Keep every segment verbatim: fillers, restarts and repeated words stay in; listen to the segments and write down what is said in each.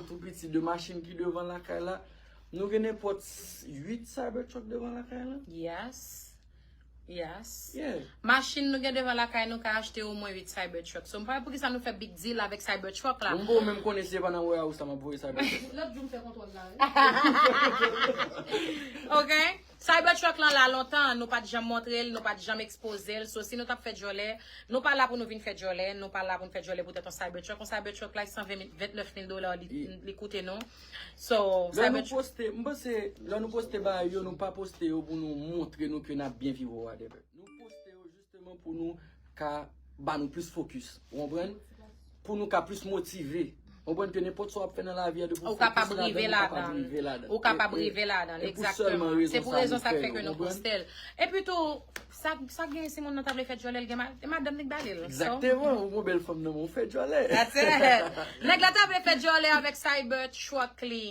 tou piti, de machin ki devan lakay la. Nou gen nenpòt uit Cybertruck devan lakay la. Yes. Yes. Yeah. Machin nou gen devan lakay nou ka achte omwen uit Cybertruck. So, m pa wè poukisa nou fè big deal avèk Cybertruck la. Mwen bon, menm konnen si se pa nan warehouse la m ap voye Cybertruck. Lòt jou m fè kontwòl la. Ok? Cybertruck lan la lontan, nou pa t janm montre l, nou pa t janm ekspoze l. So, si nou t ap fè djòlè, nou pa la pou nou vin fè djòlè, nou pa la pou n fè djòlè poutèt yon Cybertruck. Yon Cybertruck la, se san ven mil, vennèf mil dola li, li koute nou. So, Lè nou Cybertruck. Poste, m panse, lè nou poste bagay yo, nou pa poste yo pou nou montre nou ke n ap byen viv ou whatever. Nou poste yo jisteman pou nou ka ba nou plis focus. Ou konprann? Pou nou ka plis motive. Ou konprann ke nenpòt sa w ap fè nan lavi a, depi Ou kapab rive ladan. Ou kapab rive ladan. Egzakteman. Se pou rezon sa k fè ke nou poste l. Epi tou, sa, sa gen si moun nan ta vle fè djòlè, l gen ma- e madanm li k ba li l. So, Egzakteman, ou gon bèl fanm nan men w fè djòlè. That's it. Nèg la ta vle fè djòlè avèk Cybertruck li.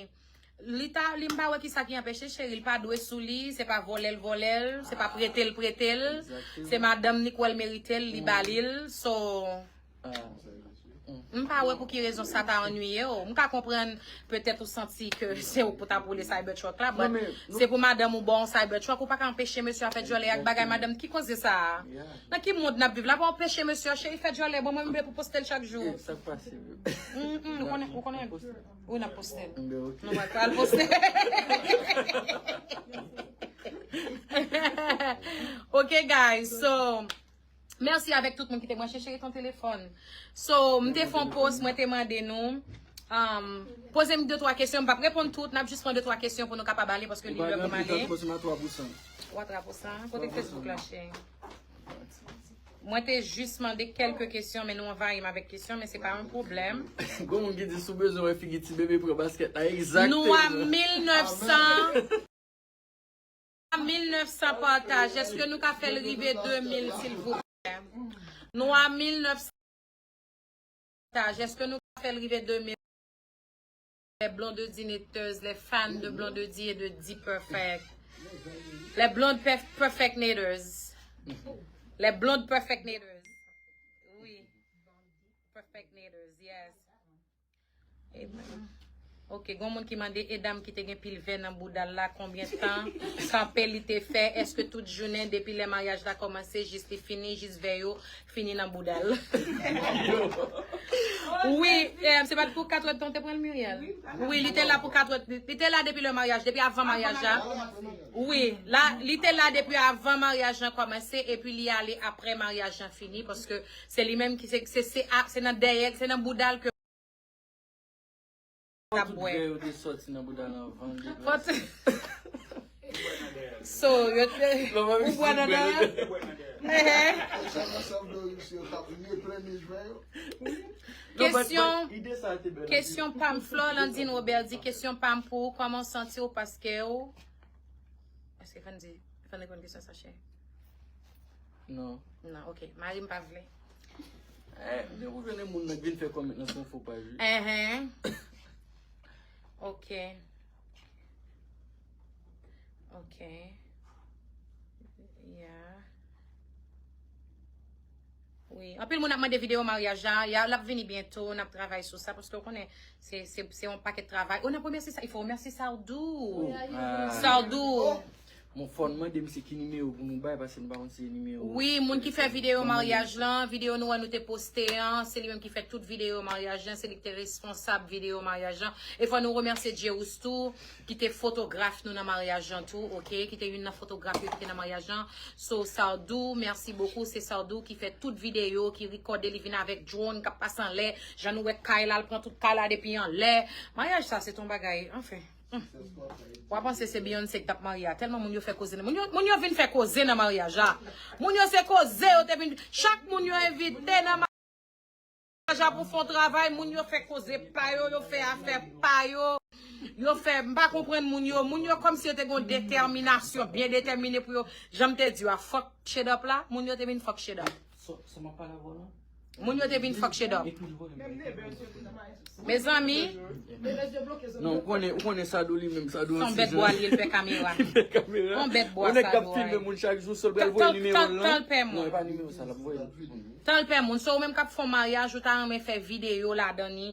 Li ta, li m pa wè kisa ki anpeche cheri, li pa dwe sou li, se pa vòlè l vòlè l, se pa prete l prete l, Egzakteman. Se madanm ni k wè l merite l, li ba li l, so Ah. M pa wè pou ki rezon sa ta annuiye w. M ka konprann petèt ou santi ke se ou pou ta boule Cybertruck la, but Non, men nou- se pou madanm ou ba w Cybertruck, ou pa ka anpeche mesye a fè djòlè ak bagay madanm ki koze sa a. Yeah. Nan ki mond n ap viv la, pa anpeche mesye a cheri fè djòlè, bon mwen m vle pou poste l chak jou. E sa k pase vre. Mm, mm, ou konnen, ou konnen, wi n ap poste l. Ben, ok. Nou pa pral poste. Ok guys, so Mèsi avèk tout moun ki te branche, cheri ton telefòn. So, m te fè yon post, mwen te mande nou. Um, poze m de twa kesyon, m p ap reponn tout, n ap jis pran de twa kesyon pou nou kapab ale paske li lè pou m ale. Ou a twa pou san. Kote Facebook la, cheri? Mwen te jis mande kèlke kesyon, men nou anvayi m avèk kesyon, men se pa yon pwoblèm. Gon moun ki di si w bezwen wè figi ti bebe pran baskèt la, egzakteman. Nou a mil nèf san. Mil nèf san pataj. Èske nou ka fè l rive de mil, silvouplè? Nou a mil nèf san pataj. Èske nou ka fè l rive de mil? Les Blondedinators, les fans de Blondedy et de D-Perfect. Les Blonde Perf- Perfectnators. Les Blonde Perfectnators. Oui. Perfectnators, yes. Amen. Ok, gon moun ki mande e dam ki te gen pil vè nan bouda l la, konbyen tan kanpe li te fè? Èske tout jounen depi lè maryaj la kòmanse jis li fini, jis vè yo fini nan bouda l? Wi, eh, se pa t pou kat èdtan w te pran l, Muriel? Wi, li te la pou kat èdtan. Li te la depi lè maryaj, depi avan maryaj la. Wi, la, li te la depi avan maryaj lan kòmanse, epi li ale apre maryaj lan fini, paske se li menm ki se, se, se, a- se nan dèyè, se nan bouda l ke t ap bwè. Tout vè yo te sòti nan bouda l anvan l te Fòt. So, yo te. Ou bwè nan dèyè? Ehe. Sa nan sanble yo isi yo t ap replenich vè yo. Kesyon, kesyon pa m, Florlandine Robert di, kesyon pa m pou ou, kòman w santi w paske w. Èske fè n di, fè n reponn kesyon sa, cheri? Non. Non, ok. Mari m pa vle. Eh, depi w jwenn moun nan k vin fè kòmèt nan se yon fo paj, wi. Ehe. Ok. Ok. Yeah. Wi. Anpil moun ap mande videyo maryaj la. Ya, l ap vini byento. N ap travay sou sa. Paske w konnen, se, se, se yon pakèt travay. Oh, n ap remèsye sa. Il faut remercier Sardou. Sardou. Mon fòn mande m se ki nimewo pou nou bay, paske nou pa konn si se nimewo. Wi, moun ki fè videyo maryaj lan, videyo nou wè nou te poste an, se li menm ki fè tout videyo maryaj lan, se li ki te responsab videyo maryaj lan. E fò nou remèsye Djeous tou, ki te fotograf nou nan maryaj lan tou, ok, ki te youn nan fotograf yo ki te nan maryaj lan. So, Sardou, merci beaucoup, se Sardou ki fè tout videyo, ki rekòde, li vin avèk drone, k ap pase anlè, jan nou wè kay la, l pran tout kay la depi anlè. Maryaj sa, se t on bagay, anfen. Hmm. W a panse se Beyoncé ki t ap marye a. Tèlman moun yo fè koze nan. Moun yo, moun yo vin fè koze nan maryaj la. Moun yo se koze yo te vin. Chak moun yo envite nan maryaj la pou fè yon travay, moun yo fè koze pa yo, yo fè afè pa yo. Yo fè, m pa konprann moun yo. Moun yo kòmsi yo te gen yon detèminasyon, byen detèmine pou yo. Jan m te di w a, fuck shit up la, moun yo te vin fuck shit up. So, so m ap pale avè w la? Moun yo te vin fuck shit up. Epi l voye m. Mezanmi, Non, ou konnen, ou konnen Sardou li menm, Sardou se yon bèt bwa li, l pè kamera. L pè kamera. Yon bèt bwa Yon nèg k ap Sardou, filme ay. Moun chak jou, sèl pral voye Tan- nimewo tan- l tan l lan. pè Non, moun. E pa nimewo sa l ap voye l. Tan l pè moun. So, ou menm k ap fè yon maryaj, ou ta renmen fè videyo ladan li.